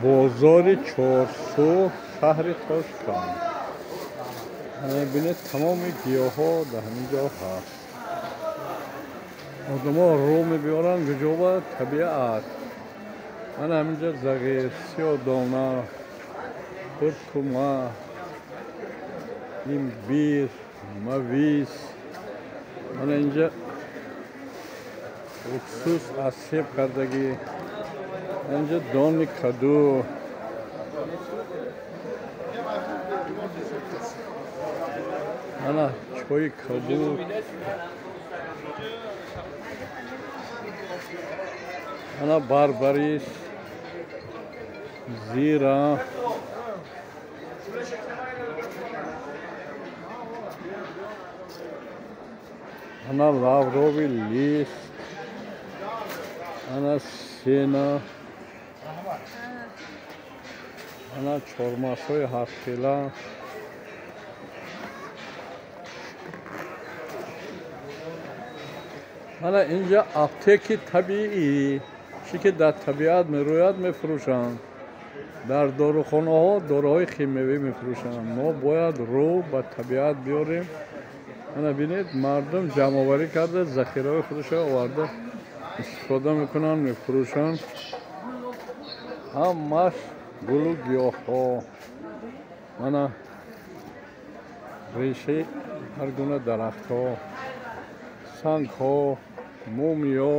Бозори Чорсу, шаҳри Тошканд. Бинед, тамоми гиёҳҳо дар ҳамин ҷо ҳаст. Одамо рӯ мебиёранд куҷо? Ба табиат. Мана ҳаминҷа зағир, сиёдона, куркума, имбир, мавиз. Мана инҷа уксус аз себ кардагӣ. Инҷа дони каду. Мана чойи кабуд. Мана барбарис, зира. Мана лавровый лист. Мана сена. Мана чормағзҳои ҳархела. Мана инҷа аптеки табиӣ, чӣ ки дар табиат мерӯяд, мефурӯшанд. Дар дорухонаҳо доруҳои химиявӣ мефурӯшанд. Мо бояд рӯ ба табиат биёрем. Мана бинед, мардум ҷамъоварӣ карда, захираҳои худашро оварда истифода мекунанд, мефурӯшанд. Ҳамаш гулу гиёҳҳо. Мана решаи ҳар гуна дарахтҳо, сангҳо, мумиё.